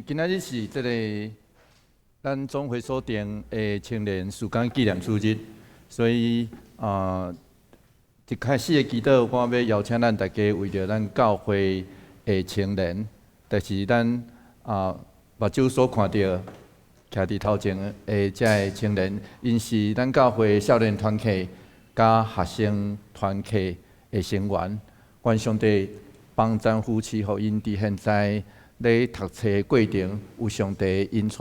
今仔日是這个咱總會所定的青年事工紀念主日，所以啊，一開始的祈禱，我欲邀請咱大家為著咱教會的青年，就是咱目睭所看著徛佇頭前的這个青年，𪜶是咱教會少年團契佮學生團契的成員。願上帝幫贊扶持，予𪜶佇現在咧讀冊的過程有上帝的引帶。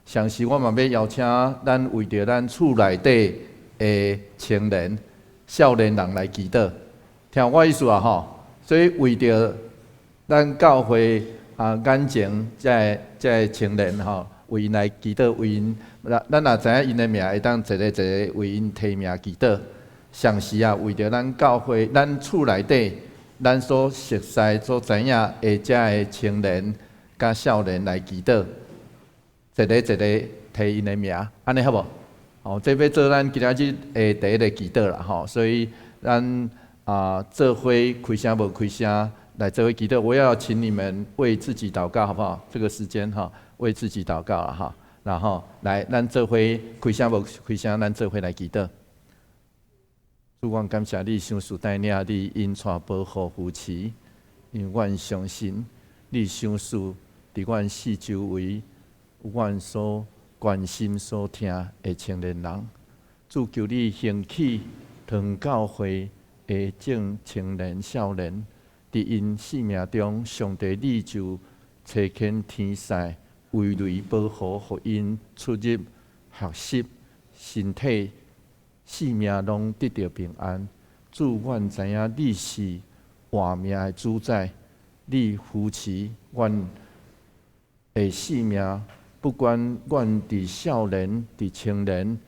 同時，我嘛欲邀請咱為著咱厝內底的青年、少年人來祈禱。聽我意思啊吼，所以為著咱教會眼前這个這个青年吼，為𪜶來祈禱，為𪜶，咱若知影𪜶的名，會當一个一个為𪜶提名祈禱。同時啊，為著咱教會、咱厝內底、咱所熟似、所知影的這个青年佮少年來祈禱，一个一个提𪜶的名，按呢好無？哦，這欲做咱今仔日的第一个祈禱啦吼，所以咱做伙開聲無開聲來做伙祈禱。我要請你們為自己禱告，好不好？這個時間哈，為自己禱告啦哈。然後來，咱做伙開聲無開聲，咱做伙來祈禱。主，阮感謝你，賞賜帶領你引帶保護扶持，因為阮相信你賞賜佇阮四周圍有阮所關心、所疼的青年人。主，求你興起堂教會的眾青年少年，佇𪜶生命中，上帝你就差遣天使圍籬保護，予𪜶出入學習、身體、性命攏得著平安。主，阮知影你是活命的主宰，你扶持阮的性命，不管阮佇少年、佇青年，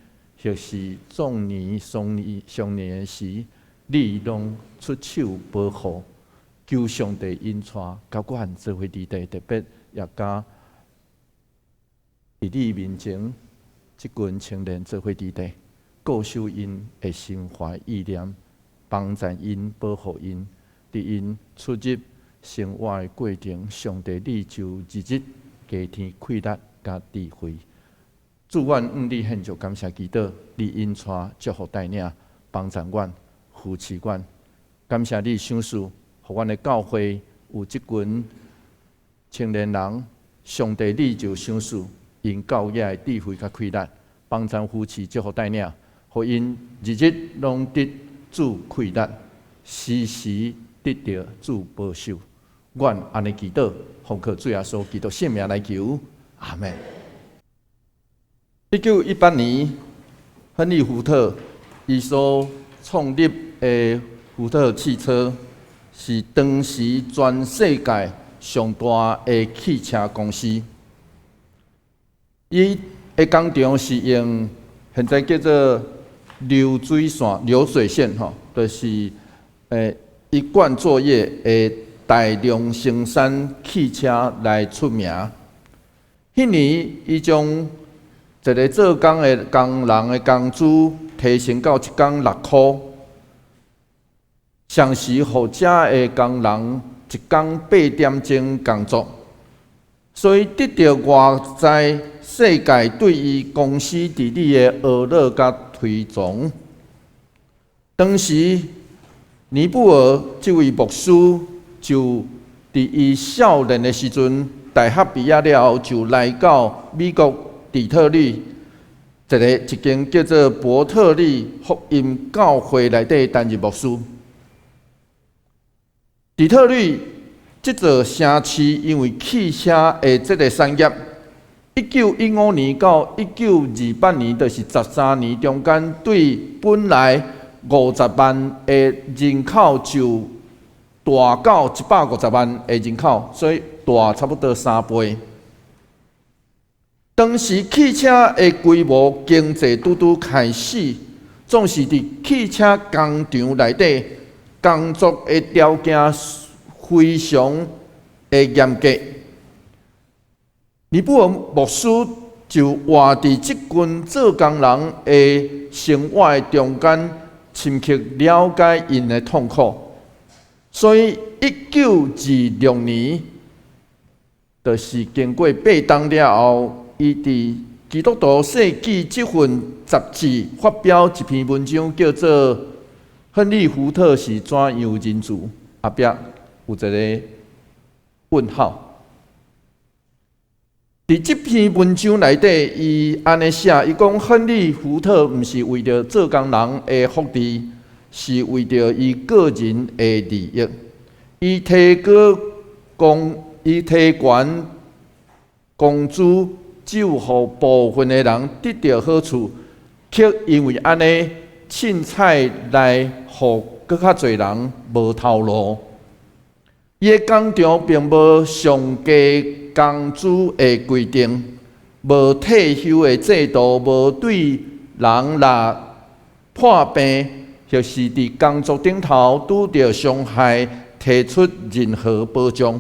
或是壯年、壯年、壯年的時，你攏出手保護，求上帝引帶，佮阮做伙佇地，特別也佮佇你面前，這群青年做伙佇地，顧守𪜶的心懷意念，幫贊𪜶，保護𪜶，佇𪜶出入生活的過程，上帝你就日日加添氣力佮智慧。主，阮向你獻上感謝祈禱，你引帶祝福帶領，幫贊阮，扶持阮。感謝你賞賜，予阮的教會有這群青年人，上帝你就賞賜𪜶教養的智慧佮氣力，幫贊扶持祝福帶領，予𪜶日日攏得主氣力，時時得著主保守。阮按呢祈禱，奉靠主耶穌基督聖名來求，阿們。1918年，亨利福特伊所創立的福特汽車，是當時全世界上大的汽車公司。伊的工廠是用現在叫做流水線、流水線吼，就是一貫作業的大量生產汽車來出名。彼年，伊將一个做工的工人的工資提升到一工6箍，同時予遮的工人一工8點鐘工作，所以得著外在世界對伊公司治理的呵咾佮推崇。當時尼布爾這位牧師就佇伊少年的時陣，大學畢業了後，就來到美國底特律一間叫做伯特利福音教會內底擔任牧師。底特律這座城市因為汽車的這个產業，1915年到1928年，就是13年中間，對本來50萬的人口就大到150萬的人口，所以大差不多3倍。當時汽車的規模經濟拄拄開始，總是佇汽車工廠內底工作的條件非常的嚴格。尼布爾牧師就活佇這群做工人的生活的中間，深刻了解𪜶的痛苦。所以，1926年，就是經過8冬了後，伊佇《基督徒世紀》這份雜誌發表一篇文章，叫做《亨利·福特是怎樣仁慈》，後壁有一個問號。佇這篇文章內底，伊按呢寫，伊講亨利·福特毋是為著做工人的福利，是為著伊個人的利益。伊提高工，伊提懸工資，只有予部分的人得著好處，卻因為按呢凊彩來予閣較濟人無頭路。伊的工廠並無上低工資的規定，無退休的制度，無對人若破病或是佇工作頂頭拄著傷害提出任何保障。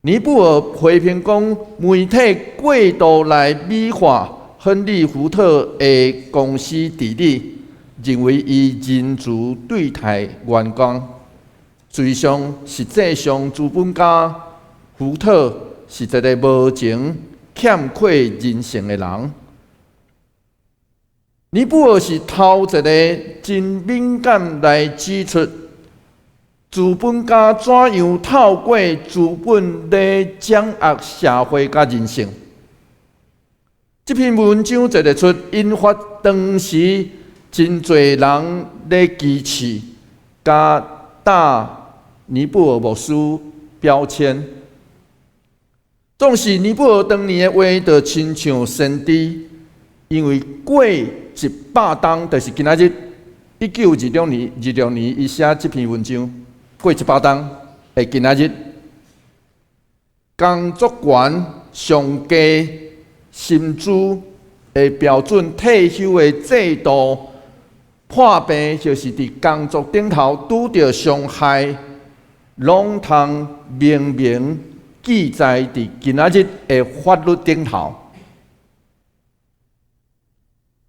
尼布爾批評講，媒體過度來美化亨利·福特的公司治理，認為伊仁慈對待員工。事實上，實際上，資本家福特是一个無情、欠缺人性的人。尼布爾是頭一个真敏感來指出，資本家怎樣透過資本來掌握社會佮人性。這篇文章一个出，引發當時真濟人咧支持，佮打尼布爾牧師標籤。總是尼布爾當年的話，就親像先知，因為過100冬，就是今仔日1926年，26年，伊寫這篇文章，過100冬的今仔日，工作權上低薪資的標準、退休的制度、破病，就是佇工作頂頭拄著傷害，攏通明明記載佇今仔日的法律頂頭。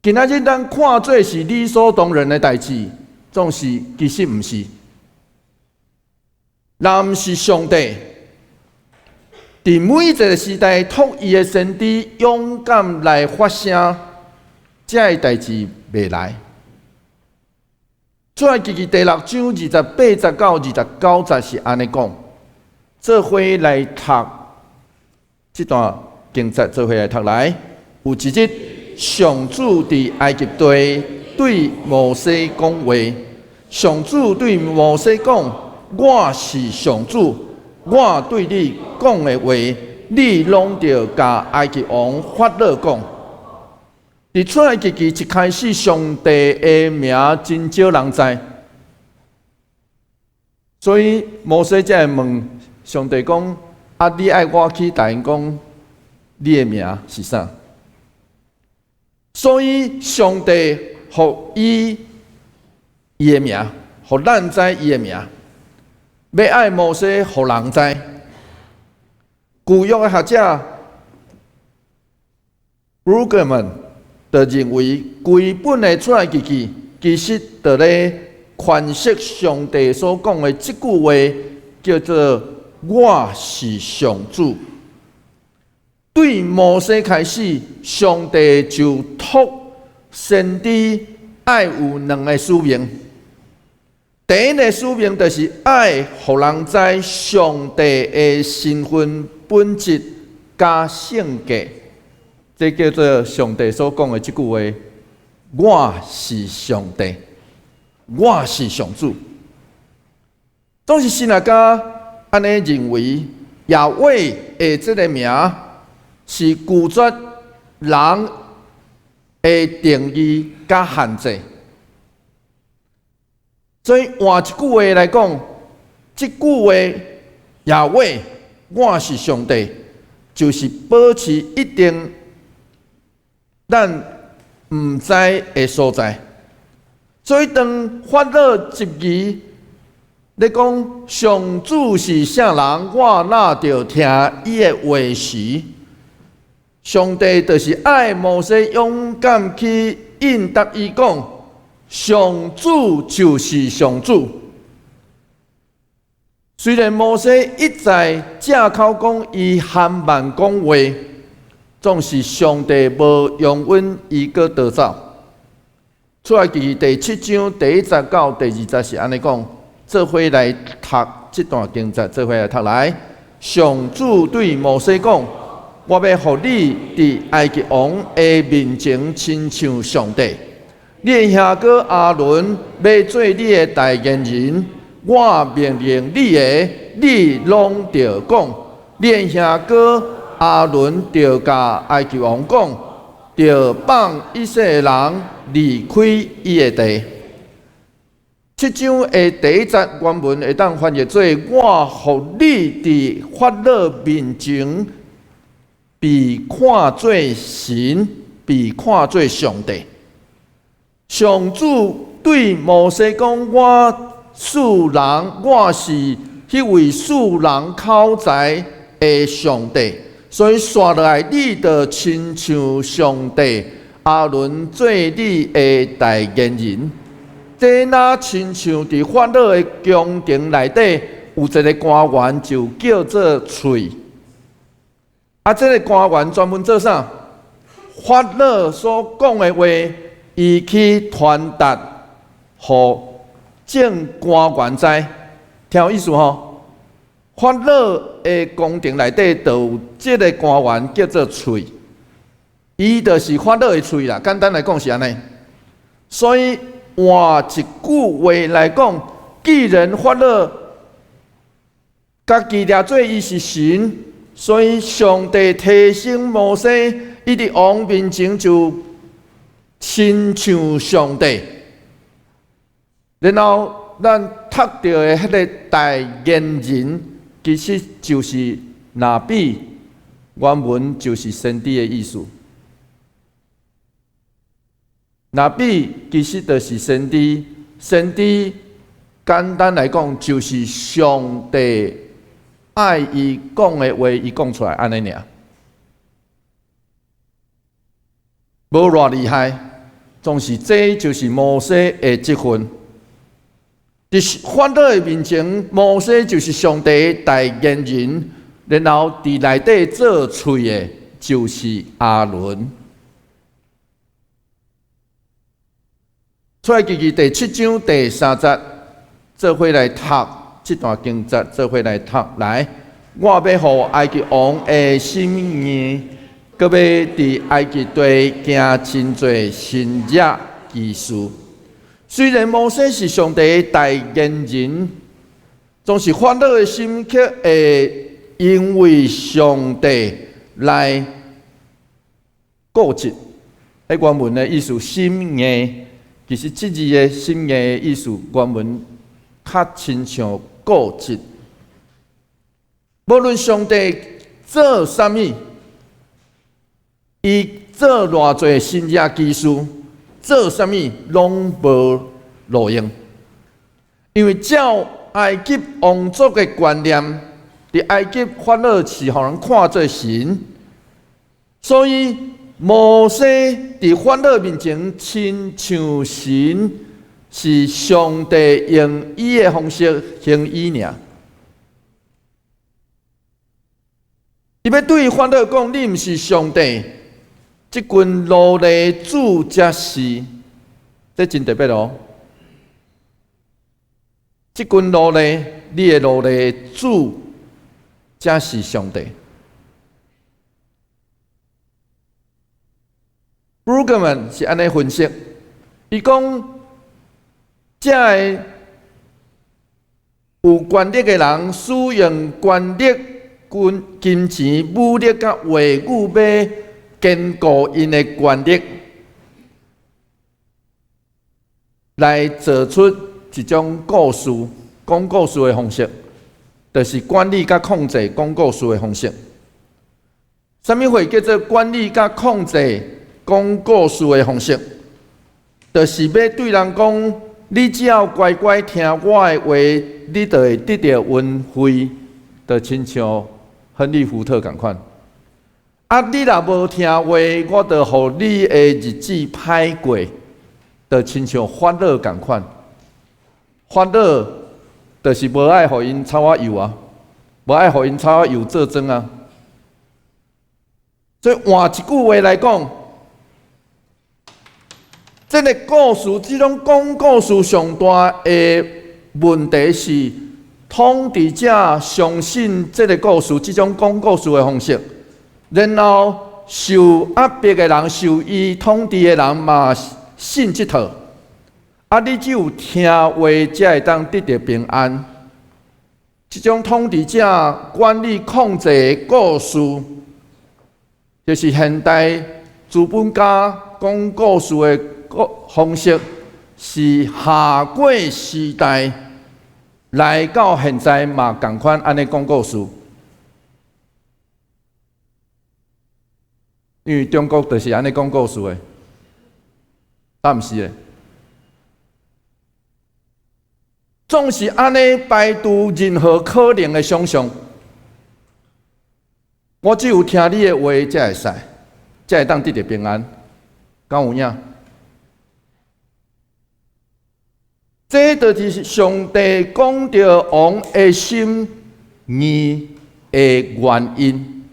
今仔日咱看做是理所當然的代誌，總是其實毋是。若毋是上帝，佇每一个時代託伊的先知勇敢來發聲，這个代誌袂來。出埃及記第六章28節到29節是按呢講，做伙來讀這段經節，做伙來讀來。有一日，上主佇埃及地對摩西講話，上主對摩西講：我是上主，我對你講的話，你攏著共埃及王法老講。佇出埃及記一開始，上帝的名真少人知，所以摩西才會問上帝講：啊，你愛我去共𪜶講，你的名是啥？所以上帝予伊伊的名，予咱知伊的名，欲愛摩西予人知。舊約的學者 Brueggemann 就認為，規本的出埃及記其實就咧詮釋上帝所講的這句話，叫做“我是上主”。對摩西開始，上帝就託先知愛有兩个使命。第一个使命就是愛予人知上帝的身份本質佮性格，這叫做上帝所講的這句話：我是上帝，我是上主。總是神學家按呢認為，耶和華的這个名是拒絕人的定義佮限制。所以換一句話來講，這句話耶和華，我是上帝，就是保持一定咱毋知的所在。所以當法老質疑咧講上主是啥人，我哪著聽伊的話時，上帝就是愛摩西勇敢去應答伊講，上主就是上主。雖然摩西一再藉口講伊含慢講話，總是上帝無容允伊閣逃走。出埃及記第七章第一節到第二節是按呢講，做伙來讀這段經節，做伙來讀來。上主對摩西講：我欲予你佇埃及王的面前親像上帝。你的兄哥亞倫欲做你的代言人。我命令你的，你攏著講。你的兄哥亞倫著共埃及王講，著放以色列人離開伊的地。七章的第一節原文會當翻譯做：我予你佇法老面前被看做神，被看做上帝。上主對摩西講：我賜人，我是彼位賜人口才的上帝，所以紲落來，你就親像上帝，亞倫做你的代言人。這若親像佇法老的宮廷內底有一个官員，就叫做喙。啊，這个官員專門做啥？法老所講的話，伊去傳達予眾官員知，聽有意思吼？法老的宮廷內底就有這个官員叫做喙，伊就是法老的喙啦。簡單來講是按呢。所以換一句話來講，既然法老家己掠做伊是神，所以上帝提醒摩西，伊佇王面前就親像上帝。然後咱讀著的彼个代言人，其實就是拿比，原文就是先知的意思。拿比其實就是先知，先知簡單來講就是上帝愛伊講的話，伊講出來按呢爾，無偌厲害，總是這就是摩西的職分。佇法老的面前，摩西就是上帝的代言人，然後佇內底做喙的，就是亞倫。出埃及記第七章第三節，做伙來讀這段經節，做伙來讀來。我欲予埃及王的心硬，閣欲佇埃及地行真濟神蹟奇事。雖然摩西是上帝的代言人，總是法老的心卻會因為上帝來固執。彼原文的意思，心硬，其實這字的心硬的意思，原文較親像固執。無論上帝做啥物，伊做偌濟神蹟奇事，做啥物攏無路用，因為照埃及王族的觀念，佇埃及法老是予人看做神，所以摩西佇法老面前親像神，是上帝用伊的方式行醫爾。伊欲對法老講：你毋是上帝。這群奴隸主才是，這真特別哦。這群奴隸，你的奴隸主才是上帝。Brueggemann 是按呢分析，伊講，這个有權力的人使用權力、金錢、武力佮話語，欲堅固𪜶的權力，來做出一種故事，講故事的方式，就是管理佮控制講故事的方式。啥物貨叫做管理佮控制講故事的方式？就是欲對人講，你只要乖乖聽我的話，你就會得著恩惠，就親像亨利福特仝款。啊！你若無聽話，我就予你的日子歹過，就親像法老仝款。法老就是無愛予𪜶草仔幼啊，無愛予𪜶草仔幼做莊啊。所以換一句話來講，這个故事，這種講故事上大的問題是，統治者相信這个故事，這種講故事的方式，然後受壓迫的人、受伊統治的人嘛信這套。啊！你只有聽話，才會當得著平安。這種統治者管理控制的故事，就是現代資本家講故事的方式，是下過時代來到現在嘛仝款按呢講故事。因為中國就是按呢講故事的，啊，毋是的。總是按呢排除任何可能的想像。我只有聽你的話才會使，才會當得著平安，敢有影？這就是上帝講著王的心硬的原因，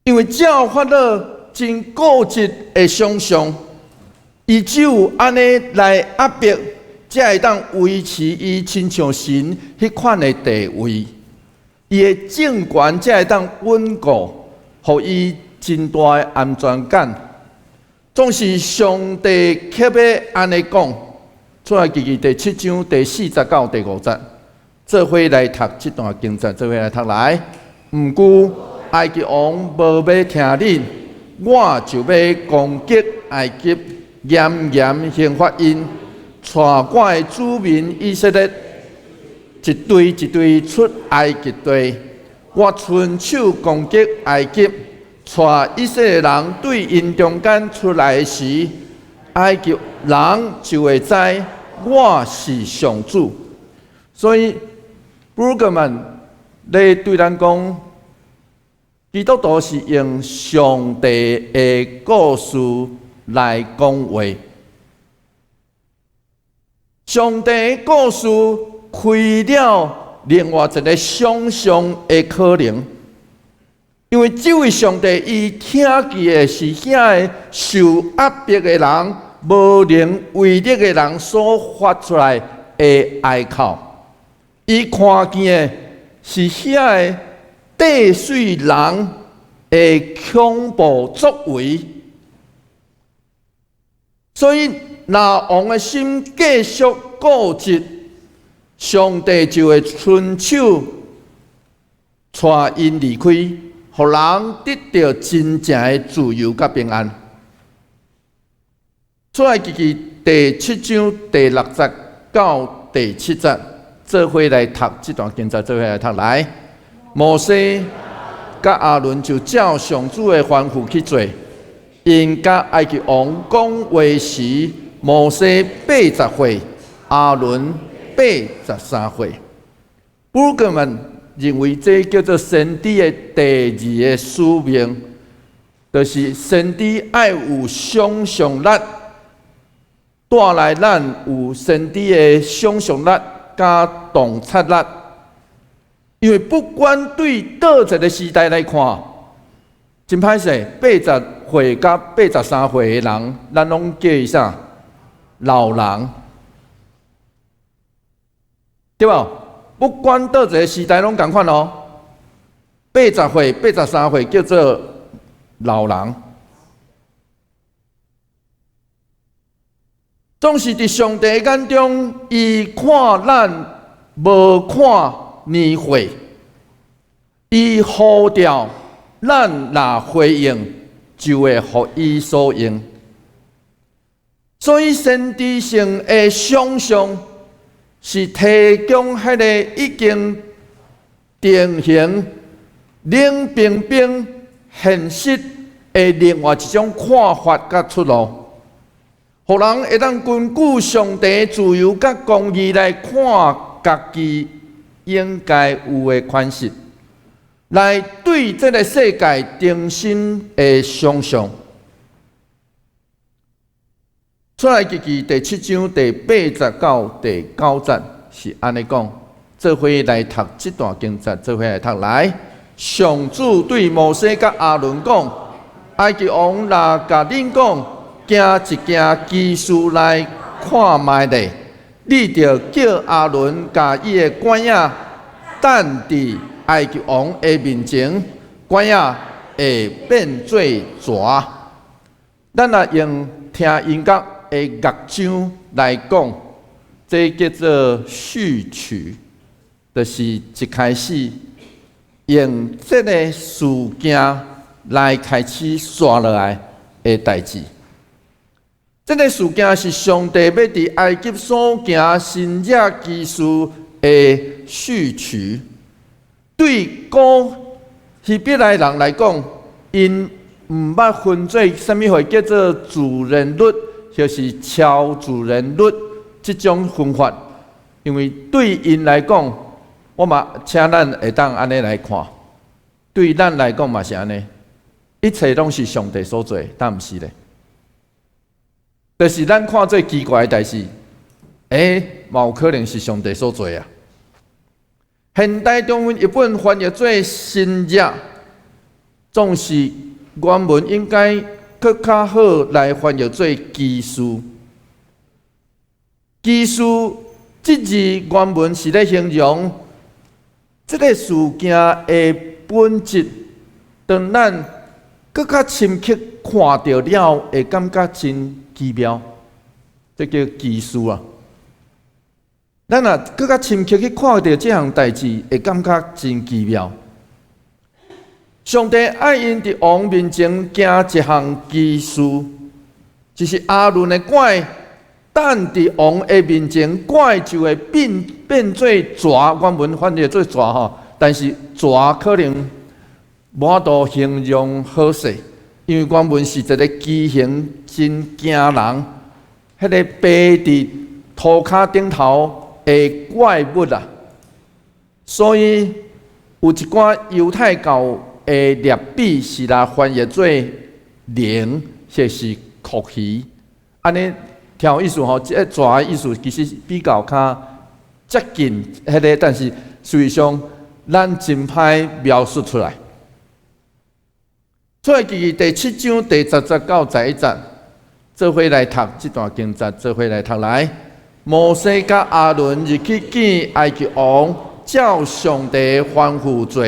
因為照法老真固執的想像，伊只有按呢來壓迫，才會當維持伊親像神彼款的地位，伊的政權才會當穩固，予伊真大的安全感。總是上帝刻欲按呢講，出埃及記第七章第四節到第五節，做伙來讀這段經節，做伙來讀來。毋過埃及王無欲聽恁，我就欲攻擊埃及，嚴嚴刑罰𪜶。帶我的子民以色列一隊一隊出埃及地，我伸手攻擊埃及，帶以色列人對𪜶中間出來時，埃及人就會知我是上主。所以，布魯格曼咧對咱講，基督徒是用上帝的故事來講話。上帝的故事開了另外一个想像的可能，因為這位上帝伊聽見的是遐个受壓迫的人、無能為力的人所發出來的哀哭，伊看見的是遐个地稅人的恐怖作為，所以，若王的心繼續固執，上帝就會伸手帶𪜶離開，予人得著真正的自由佮平安。出埃及記第七章第六節到第七節，做伙來讀這段經節，做伙來讀來。摩西佮亞倫就照上主的吩咐去做，𪜶佮埃及王講話時，摩西八十歲，亞倫83歲。布魯格曼認為這叫做先知的第二个使命，就是先知愛有想像力，帶來咱有先知的想像力佮洞察力。因為不管對佗一个時代來看，真歹勢，八十歲佮83歲的人，咱攏叫伊啥？老人，對無？不管佗一个時代攏仝款哦。八十歲、八十三歲叫做老人，總是佇上帝眼中，伊看咱無看年歲，伊呼召咱若回應，就會予伊所用。所以先知性的想像是提供彼个已經定型、冷冰冰現實的另外一種看法佮出路，予人會當根據上帝自由佮公義來看家己應該有的款式，來對這个世界重新的想像。出埃及記第七章第八節到第九節，是按呢講，做伙來讀這段經節，做伙來讀來。上主對摩西佮亞倫講：埃及王若共恁講，行一件奇事來看覓咧，你著叫亞倫共伊的拐仔擲佇埃及王的面前，拐仔會變做蛇。咱若用聽音樂的樂章來講，這叫做序曲，就是一開始用這个事件來開始紲落來的代誌。這个事件是上帝欲佇埃及所行神蹟奇事的序曲。對古希伯來人來講，𪜶毋捌分做啥物貨叫做自然律，或是超自然律這種分法，因為對𪜶來講，我嘛請咱會當按呢來看，對咱來講嘛是按呢，一切攏是上帝所做，但毋是咧。就是咱看做奇怪的代誌，嘛有可能是上帝所做啊。現代中文譯本翻譯做神蹟，總是原文應該閣較好來翻譯做奇事。奇事這字原文是咧形容這个事件的本質，當咱閣較深刻看著了，會感覺真奇妙，這叫奇事啊！咱若閣較深刻去看著這項代誌，會感覺真奇妙。上帝愛𪜶佇王面前行一項奇事，就是亞倫的拐擲佇王的面前，拐就會變做蛇。原文翻譯做蛇吼，但是蛇可能無法度形容好勢，因為原文是一个畸形真驚人，彼个爬佇塗跤頂頭的怪物啊，所以有一寡猶太教的列比是來翻譯做龍，或是蛞蝓，按呢聽有意思吼，這个蛇的意思其實比較較接近彼个，但是事實上咱真歹描述出來。出埃及記第七章第十節到十一節，做伙來讀這段經節，做伙來讀來。摩西佮亞倫入去見埃及王，照上帝吩咐做。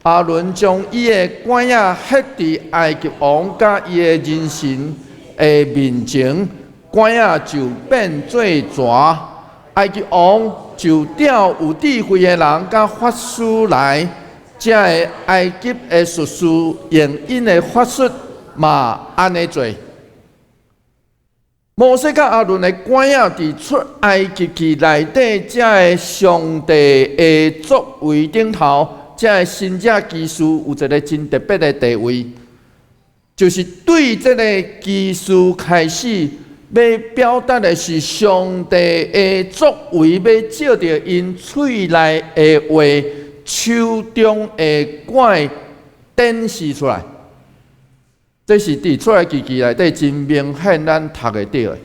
亞倫將伊的拐仔彼佇埃及王佮伊的人臣的面前，拐仔就變做蛇。埃及王就調有智慧的人佮法師來，這个埃及的術士用𪜶的法術嘛按呢做。摩西佮亞倫的拐仔佇出埃及記內底，這个上帝的作為頂頭，這个神蹟奇事有一个真特別的地位，就是對這个奇事開始，欲表達的是上帝的作為，欲藉著𪜶喙內的話、手中的拐展示出來。這是佇出埃及記內底真明顯，咱讀會著的。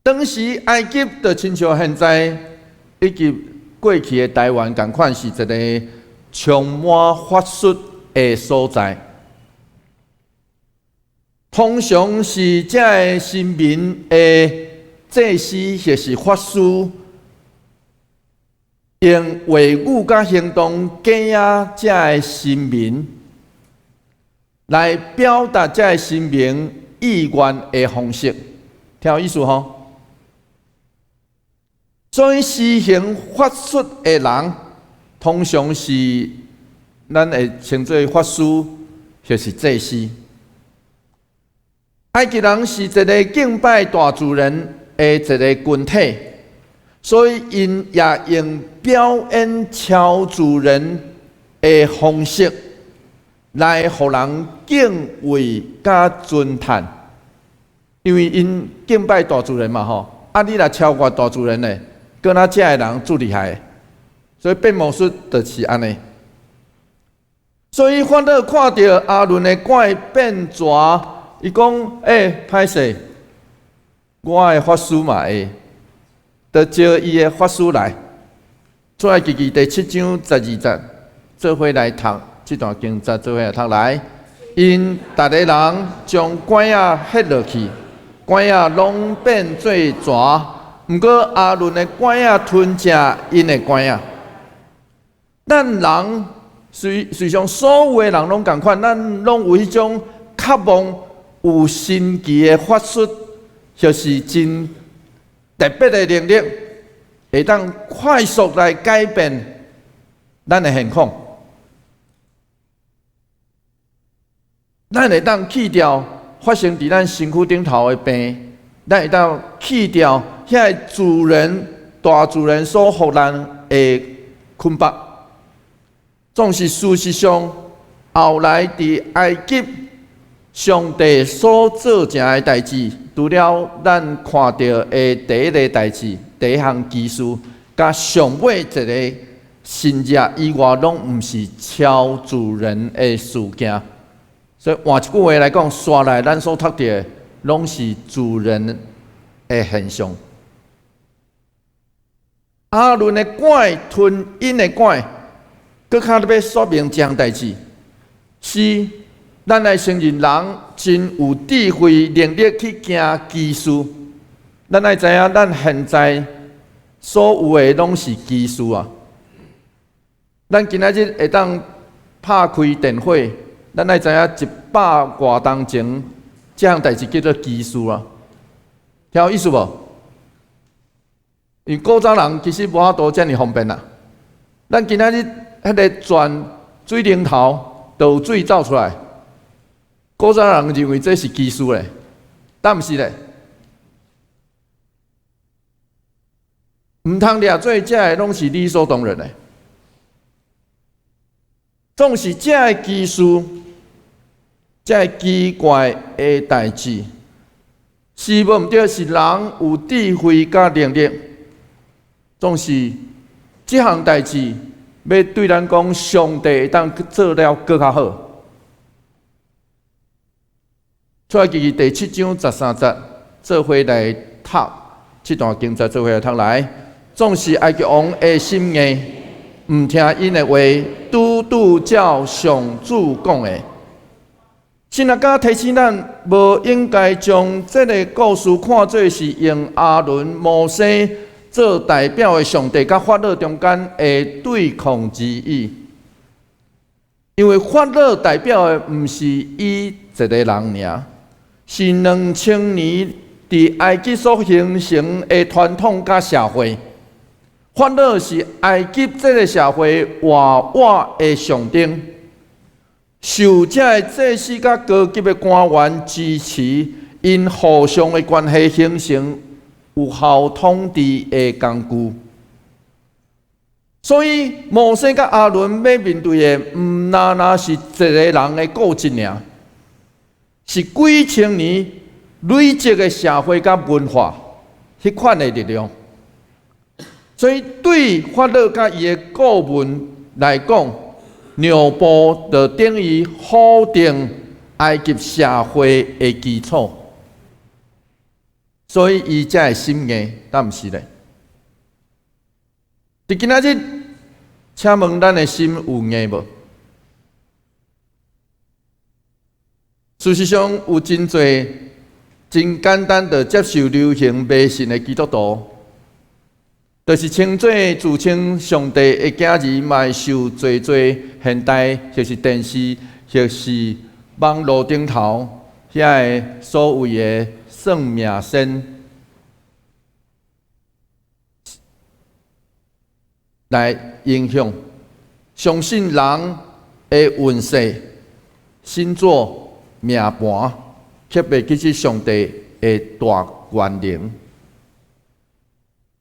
當時埃及就親像現在以及過去的台灣仝款，是一个充滿法術的所在。通常是這个神明的祭司或是法師，用話語佮行動假這个神明，來表達這个神明意願的方式，聽有意思吼？所以施行法術的人，通常是咱會稱做法師或是祭司。埃及人是一个敬拜大自然的一个群體，所以𪜶也用表演超自然的方式來予人敬畏佮尊嘆，因為𪜶敬拜大自然嘛吼，啊你若超越大自然的，閣若這个人足厲害，所以變魔術就是按呢。所以法老看著亞倫的拐變蛇，伊講：欸，歹勢，我的法師嘛會，就招伊的法師來。出埃及記第七章十二節，做伙來讀這段經節，做伙來讀來。𪜶逐个人將拐仔彼落去，拐仔攏變做蛇。毋過亞倫的拐仔吞食𪜶的拐仔。咱人隨上所有的人攏仝款，咱攏有彼種渴望有神奇的法術，或是真特別的能力，會當快速來改變咱的現況。咱會當去掉發生佇咱身軀頂頭的病，咱會當去掉遐个主人大自然所予咱的捆綁。總是事實上，後來佇埃及上帝所做成的代誌，除了咱看著的第一个代誌、第一項奇事，佮上尾一个神跡以外，攏毋是超自然的事件。所以換一句話來講，紲來咱所讀著的，攏是自然的現象。亞倫的拐吞𪜶的拐，閣較欲說明這項代誌，是咱來承認人真有智慧能力去行奇事。咱愛知影，咱現在所有的攏是奇事啊！咱今仔日會當拍開電火，咱愛知影一百外冬前，這項代誌叫做奇事啊！聽有意思無？因為古早人其實無法度遮爾方便啦。咱今仔日彼个轉水龍頭都有水走出來，古早人認為這是奇事咧，但毋是咧。毋通掠做這个攏是理所當然的。總是這个奇事，這个奇怪的代誌，是無毋對，是人有智慧佮能力。總是這項代誌，欲對咱講，上帝會當做了閣較好。出埃及記第七章十三節，做伙來讀這段經節，做伙來讀來。總是埃及王的心硬，毋聽𪜶的話，拄拄照上主講的。神學家提醒咱，無應該將這个故事看做是用亞倫、摩西做代表的上帝佮法老中間的對抗而已。因為法老代表的毋是伊一个人爾，是2000年佇埃及所形成的傳統佮社會。法老是埃及這个社會活活的象徵，受這个祭司佮高級的官員支持，𪜶互相的關係形成有效統治的工具。所以，摩西佮亞倫欲面對的，毋但單是一个人的固執爾，是幾千年累積的社會佮文化，彼款的力量。所以，對法老佮伊的顧問來講，尿布就等於否定埃及社會的基礎，所以伊才會心硬，敢毋是咧？佇今仔日，請問咱的心有硬無？事實上，有真濟真簡單就接受流行迷信的基督徒，就是稱做自稱上帝的囝兒，嘛會受濟濟現代或是電視或是網路頂頭遐个所謂的算命仙來影響，相信人的運勢、星座、命盤，特別其實上帝的大權能。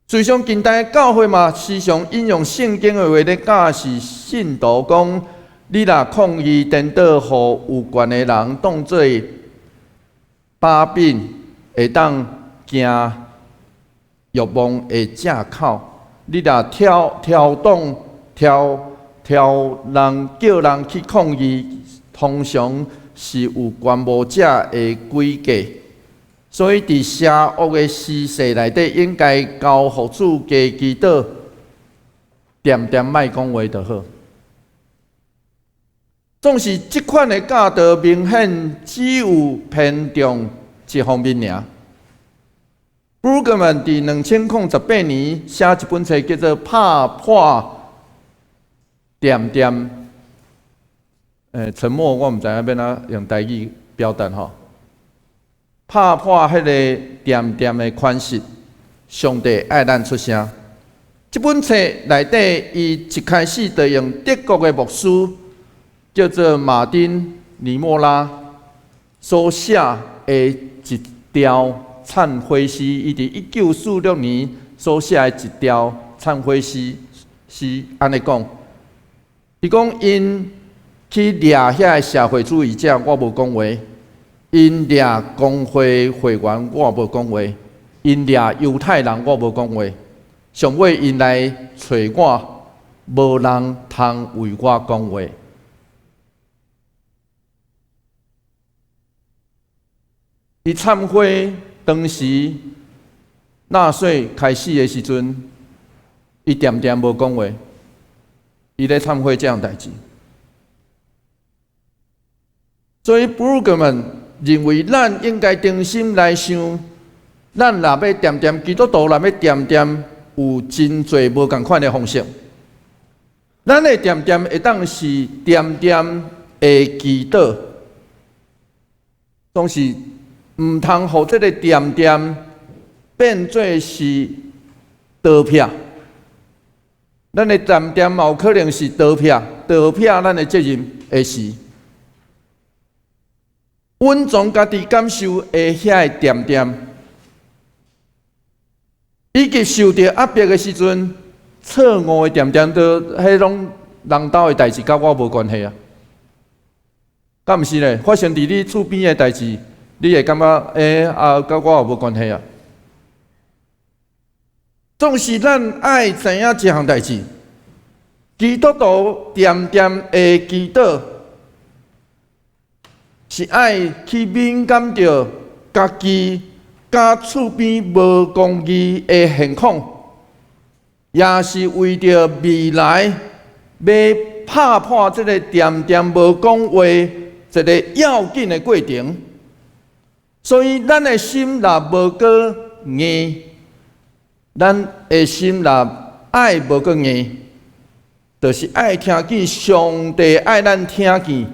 事實上，近代教會嘛，時常引用聖經的話咧教示信徒講：你若抗議顛倒，予有權的人當做把柄，會當行欲望的藉口；你若挑挑動、挑挑人叫人去抗議，通常是有權謀者的詭計。所以佇邪惡的時勢內底，應該交予主加祈禱，恬恬莫講話就好。總是這款的教導，明顯只有偏重一方面爾。布魯格曼佇2018年寫一本冊，叫做《拍破恬恬》。沉默，我毋知影欲按怎用台語表達吼。拍破彼个恬恬的款式，上帝愛咱出聲。這本冊內底，伊一開始就用德國的牧師叫做馬丁尼莫拉所寫的一條懺悔詩，伊佇1946年所寫的一條懺悔詩是按呢講，伊講𪜶去掠遐个社會主義者，我無講話；𪜶掠工會會員，我無講話；𪜶掠猶太人，我無講話。上尾𪜶來揣我，無人通為我講話。伊懺悔當時納粹開始的時陣，伊恬恬無講話，伊咧懺悔這項代誌。所以布魯格曼認為，咱應該重新來想，咱若欲恬恬基督徒，若欲恬恬有真濟無仝款的方式。咱的恬恬會當是恬恬的祈禱，總是毋通予這个恬恬變做是逃避。咱的恬恬嘛有可能是逃避，逃避咱的責任的時。隱藏家己感受的遐个恬恬，以及受著壓迫的時陣，錯誤的恬恬，都彼攏人兜的代誌，佮我無關係啊。敢毋是咧？發生佇你厝邊的代誌，你會感覺啊，佮我也無關係啊。總是咱愛知影一項代誌，基督徒恬恬的祈禱。是愛去敏感著家己佮厝邊無公義的現況，也是為著未來欲拍破這个恬恬無講話一个要緊的過程。所以，咱的心若無閣硬，咱的心若愛無閣硬，就是愛聽見上帝愛咱聽見。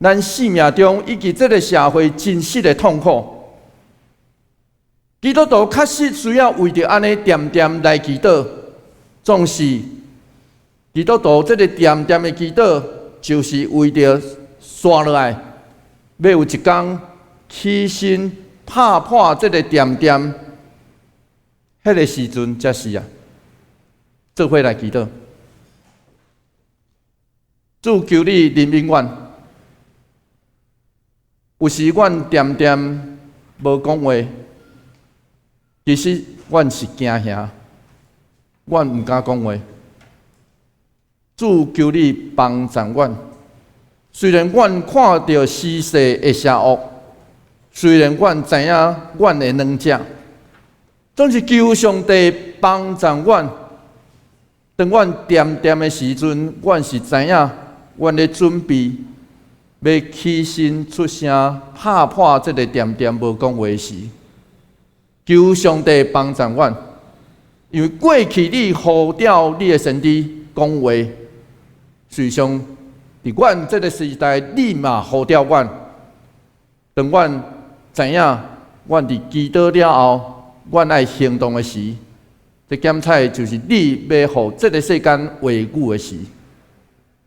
咱生命中以及這个社會真實的痛苦，基督徒確實需要為著按呢恬恬來祈禱。總是基督徒這个恬恬的祈禱，就是為著紲落來，欲有一工起身拍破這个恬恬，彼个時陣才是啊，做伙來祈禱。主求你憐憫阮。有時阮恬恬無講話，其實阮是驚嚇，阮毋敢講話。主求你幫助阮，雖然阮看著時勢的邪惡，雖然阮知影阮的軟弱，總是求上帝幫助阮。當阮恬恬的時陣，阮是知影阮咧準備。欲起身出聲，拍破這个恬恬無講話時，求上帝幫助阮，因為過去你呼召你的先知講話，事實上佇阮這个時代，你嘛呼召阮。當阮知影，阮佇祈禱了後，阮愛行動的時，這檢采就是你欲予這个世間話語的時，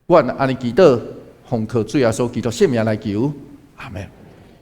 阮按呢祈禱。奉靠主耶穌基督聖名來求，阿門。